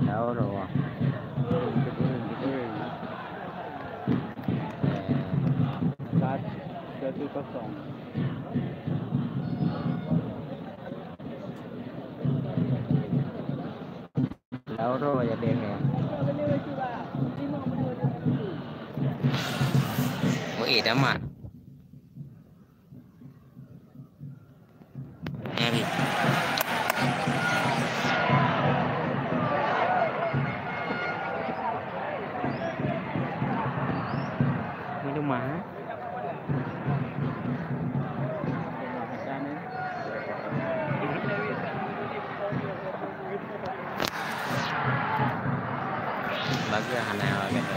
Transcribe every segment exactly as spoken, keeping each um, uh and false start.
Lauro. Satu kosong. Lauro ya deh ya. Oh, eh, damat. Nyari. Ini rumah, eh? Bagus hana awak kata.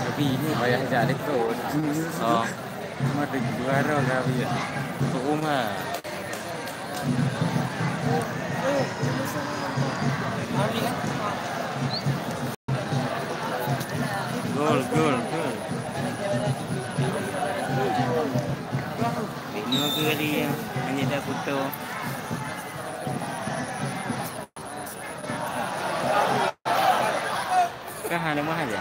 Tapi ini payah jak lekot. Oh. Mata juara kau ya. Untuk rumah. Gol, gol, gol. Ini lagi yang hanya dah putus. Kah ada mah aja.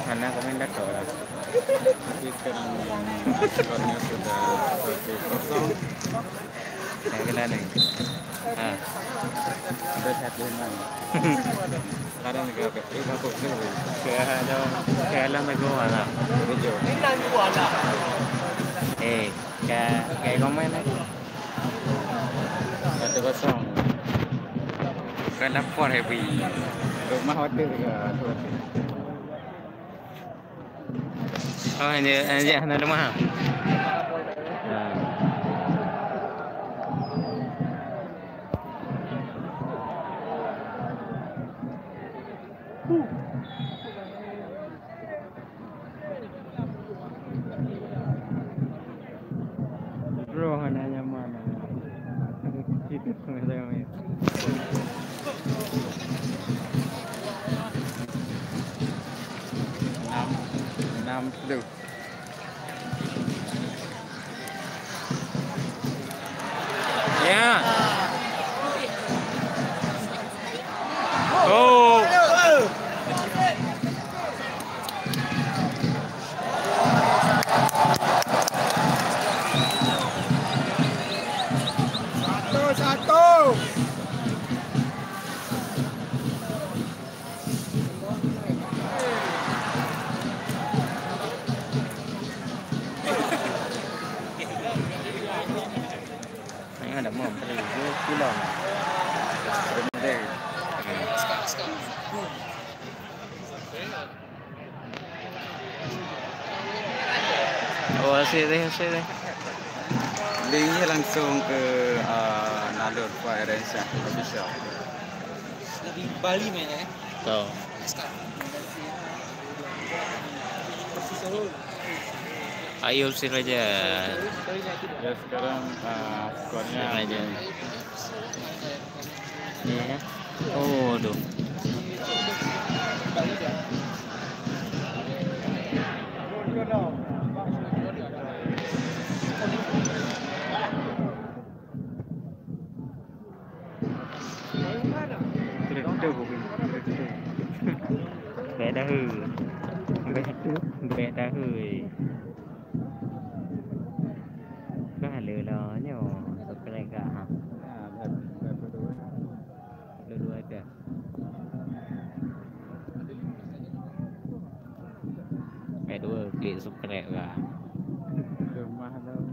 Hana komentator lah. Tapi sekarang skornya sudah satu kosong. Yang kena ni. Ha. Sudah satu enam. Sekarang juga, eh, bagus tu. Ke dalam, ke dalam lagu mana? Tujuh. Eh, ke, ke komen ni. Satu kosong. Bukan lapor, Happy. Rumah hotel ke? Satu hotel. Oh, hanya, hanya, hanya rumah. Ha. Roh hana nyaman. Enam, enam puluh. Ya. Oh. Satu, satu. Nyan ada mom, tadi dua kilo. Rendah. Oh, hasil deh, hasil deh. Link langsung ke, ah, Nalur Fire Range official. Dari Bali main, eh? Tahu. Ayo, Siraja. Ya, sekarang, ah, skornya Siraja. Iya. Oh, aduh. Traktor bukan, traktor. Bèk dahulu. Bèk, bèk dahulu. Ka lheuh lom nyoe, subscribe kah, ha? Dua-dua dah. Eh, dua klik subscribe kah? Lemah lom.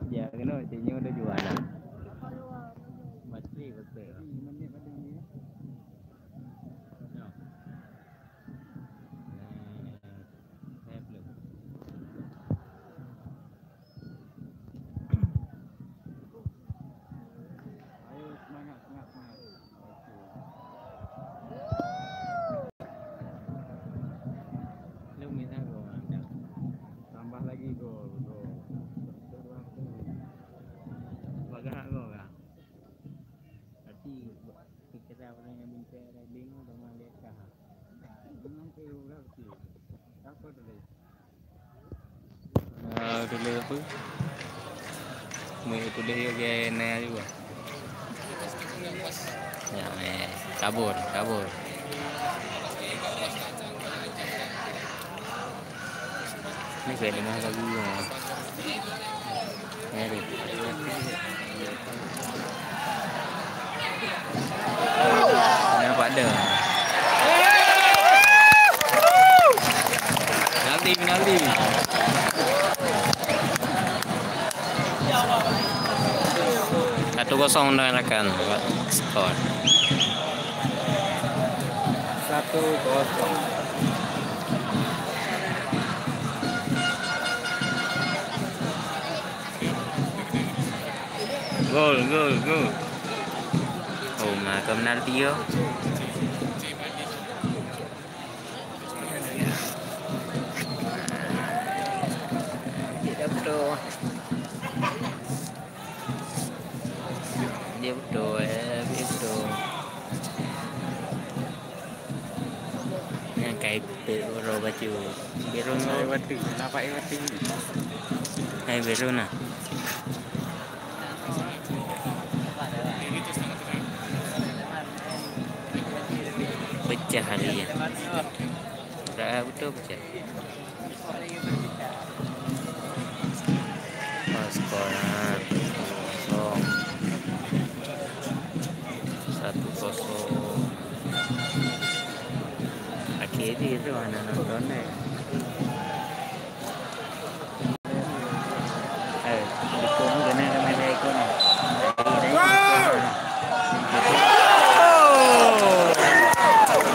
Ya, Kena, cik nyoe dah jual lah. Bateri betul. Ayo, semangat, semangat, semangat. Okey. Lu minta gol. Tambah lagi gol, gol. Bagah gol lah. Tapi kita orang yang minta riding tu mah lihat kah. Memang tu berarti. Apa tu? Ah, tulis apa? Mai tulis juga na juga. Ya, eh, kabur, kabur. Ni saya dengar lagu. Nyeri. Nampak dah. Penalti, penalti. Satu kosong dah rakan skor. Satu kosong. Gol, gol, gol. Oh, maka penalti yo. Dia betul. Dia betul, eh, dia betul. Nyang kai pet uroe baju. Biru. Ai batu, nampak ai batu. Hai biru nah. Pecah hari ya. Dah betul pecah. Oh, skor, ah, kosong. Satu kosong. Akhé jih tu hana nonton deh. Eh, dukung kena kena ikut ni.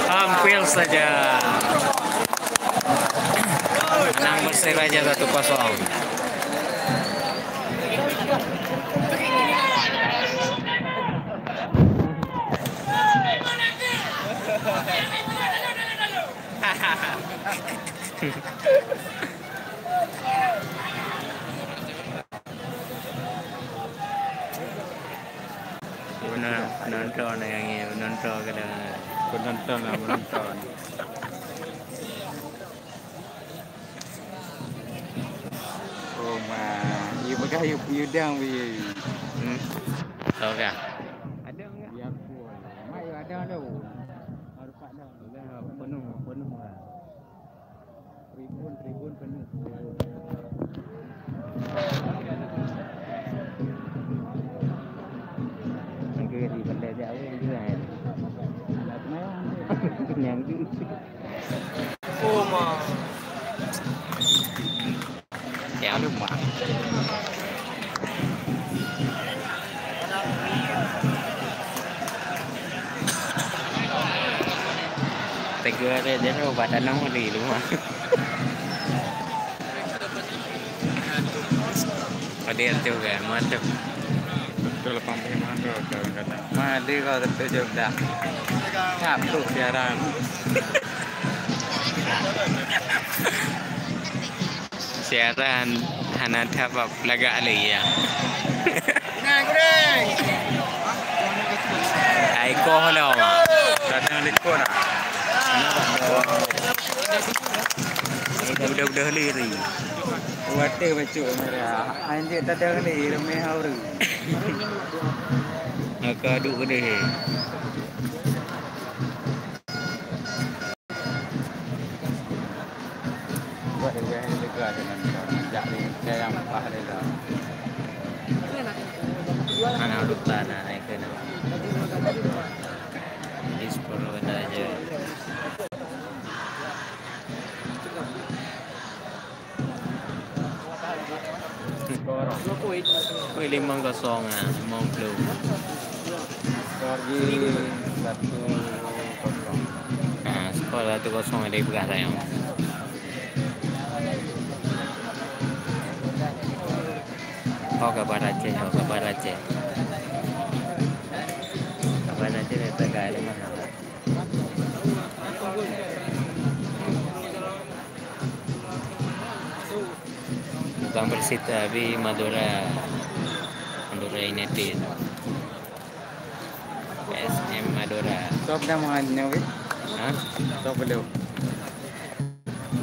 Hampir saja. Menang bersih raja satu kosong. Penonton yang penonton kadang. Penonton lah, penonton. Oh, ma. You peugah you, you dang, you. Hmm. Tahu kah? Ada enggak? Ya, pun. Mak, you ada tu. Harus ada. Dah penuh, penuh lah. Tribun, tribun penuh. Lagi di benda jauh juga, eh. Nak main. Yang di. Oh, ma. Ya, lupa. Tegur dia, dia lupa tanam di rumah. Ada tu kan, mantap. Betul, lapan puluh lima tu, tu kata. Mandi kau tertuju dah. Satu siaran. Siaran hana dapat lagak lagi ya. Hai koh lo. Datang likot dah. Budak-budak liri. Watèe bacut merah. Anjir, tadong ni, ramé haur. Maka duek keudeh. Buat dia yang lega dengan kau. Jak ni, saya yang lepas dia dah. Anak lupa nak naik ke nak. Di sepuluh dah je. Weh, lima kosong, ah, lima puluh. Skor jih satu kosong. Ah, skor satu kosong dari Peugah Sayang. Oh, kabar Aceh, oh, kabar Aceh. Kabar Aceh, kita gak ada masalah. Bukan Persita, tapi Madura. Madura United. P S M Madura. Top dah meuhan nyoe, weh? Hah? Top belum?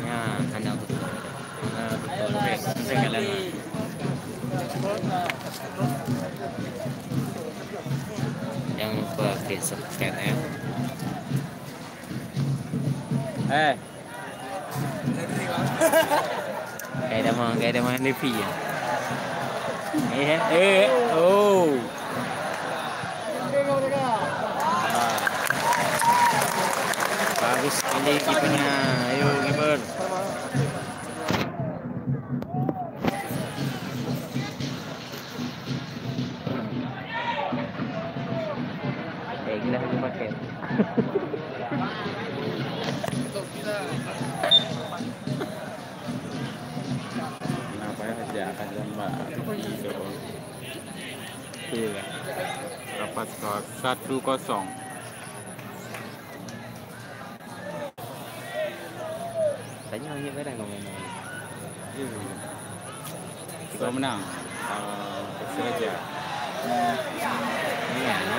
Ya, hana betul. Hana betul, weh. Jangan lupa klik subscribe, ya. Eh. Kayak dah mau, kayak dah mau L V ya. Eh, eh, oh. Ah. Bagus sekali kipernya. Ayo, kiper. Eh, gila aku pakai. Kenapa ya, dia akan lembab? Iya. Berapa skor? Satu kosong. Tanya hanya barang kau main. Iya. Kita menang. Ah, Persiraja. Menang, ya?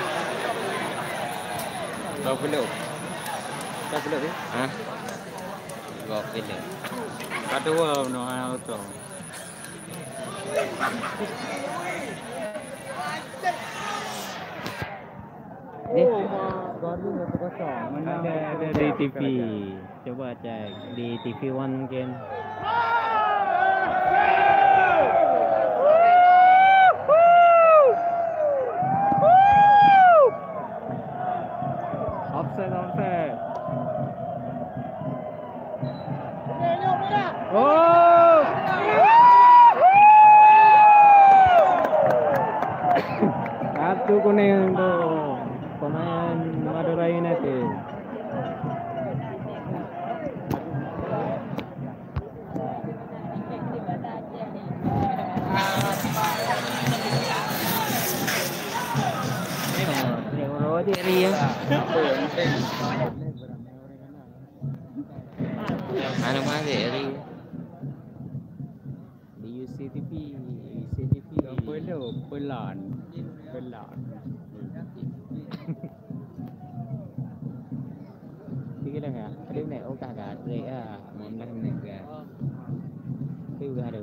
Kau belum? Kau belum, ya? Hah? Kau belum? Kata dua, menang, ha, betul. Ni? Ada, ada di T V. Coba cek di T V One mungkin. Offside, offside. Oh! Kartu kuning untuk pemain Madura United. Anu masih hari di U C T V, U C T V. Apa tu? Pelan. Pelan. Tiga dah ya? Ada naik oh kagak, naik ah. Mau dah naik ke? Tu dah ada.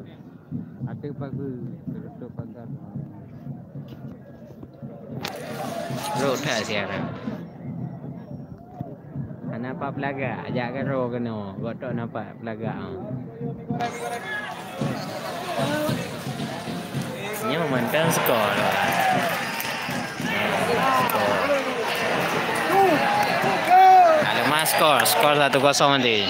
Ada pagar, tertutup pagar. Rot that siaran. Hana pat peulagak, jak keudroe keunoe, gok tok na pat peulagak. Nyoe mantong skor. Skor. Ada mah skor, skor satu kosong nanti.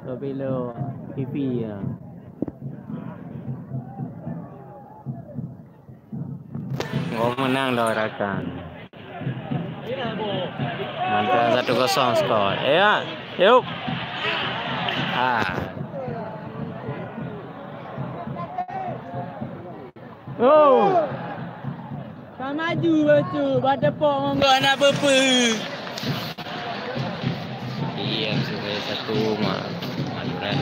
Tapi lo T V ya. Oh, menang lo rakan. Mantap, satu kosong skor. Ya, yuk. Ah. Oh. Ka maju bacut, ba teupeue ngon geuh hana peue-peue. Iya, sudah satu ma-, maluran.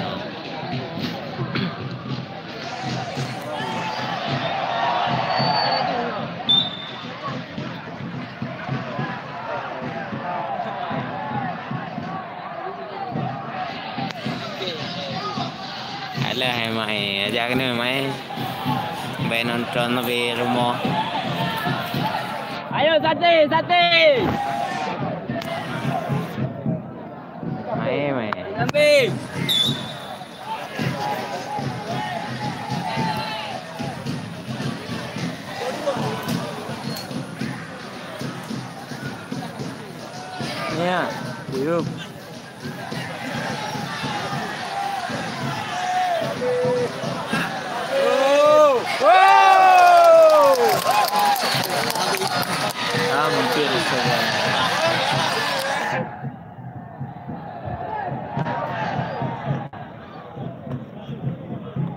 Alah, eh, mai. Ajak kena mai. Bai nonton lebih rumoh. Ayo, sate, sate. Mai, mai. Ambil. Ya, yuk. Hampir saja.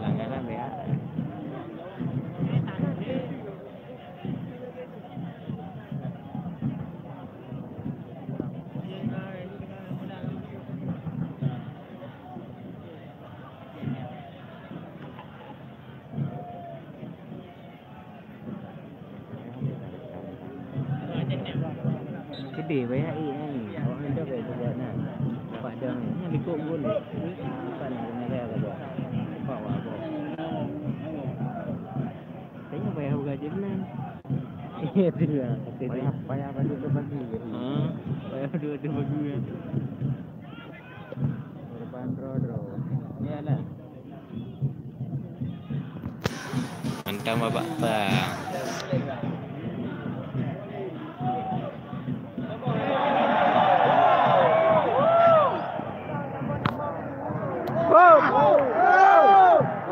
Pelanggaran B H R. Keudeh, banyak ié nyan. Awak hantom bèk peubuet na. Padang nyan likot gun. Bukan ngeraya ka boh. Cepat wah boh. Tanya payah buka jeunan. Iya tu lah. Payah, payah bagi tu bagi. Ha, payah dua tu bagi ya. Korban dro-dro. Iyalah. Mantap babak ta.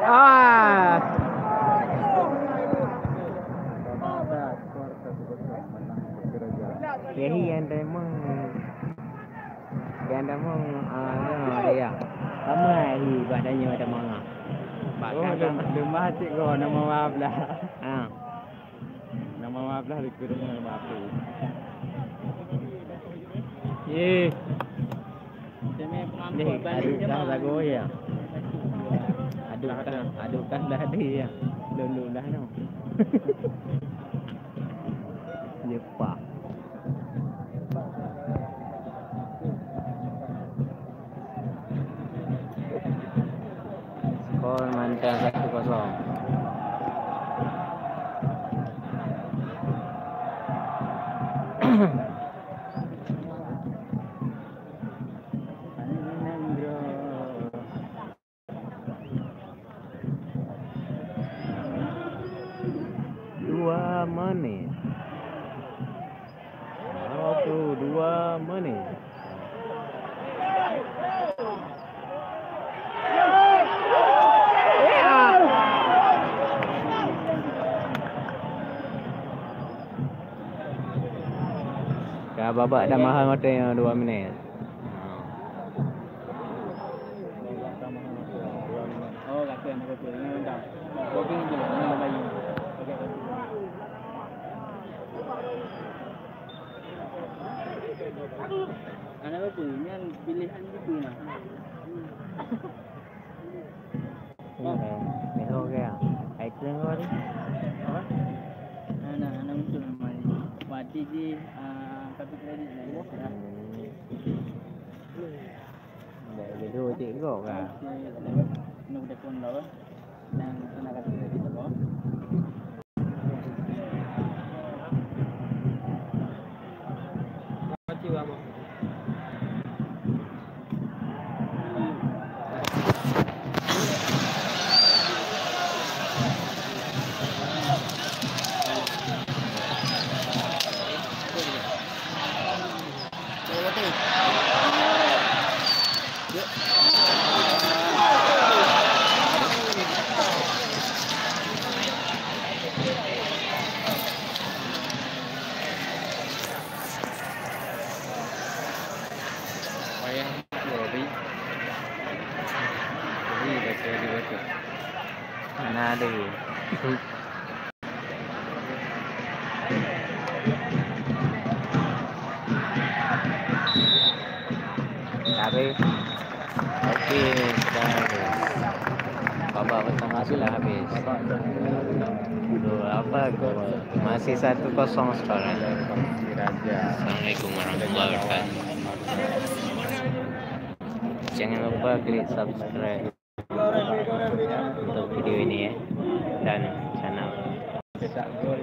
Ah. Yahi yang demang. Ganda mong, ah, no, ya. Ramai hi bak tanyoe ada manga. Bak oh, ganda. Dem-, demah cik go nama maaf lah. Ha. Nama maaf lah, likot nama maaf tu. Ye. Ni, aduk dah lagu ya. Aduk dah, aduk dah dah dia ya. Lom-lom dah no. Ye pa. Skor mantap satu kosong. Dua menit. Waktu dua menit. Ka babak tambahan watèe nyoe dua menit. Oh, kata yang betul. Ini lengkap. Kopi ni, ini lagi. Okey, kopi. Anak apa? Ini pilihan gitu nah. Ini dah. Dah okey ah. Ai keueng kau ni. Apa? Nah, nah, nah, muncul nama ni. Wati di, ah, kartu kredit ni. Hmm. Dah, dia dua cik kau kan? Nak telefon dah, eh? Nang kena kartu kredit apa? Payah tu, Abi. Abi baca, Abi baca. Mana ada? Habis. Okey, sudah habis. Babak pertama sudah habis. Dua apa, gol? Masih satu kosong skor, eh? Assalamualaikum warahmatullahi wabarakatuh. Jangan lupa klik subscribe untuk video ini ya, dan channel. Cetak gol.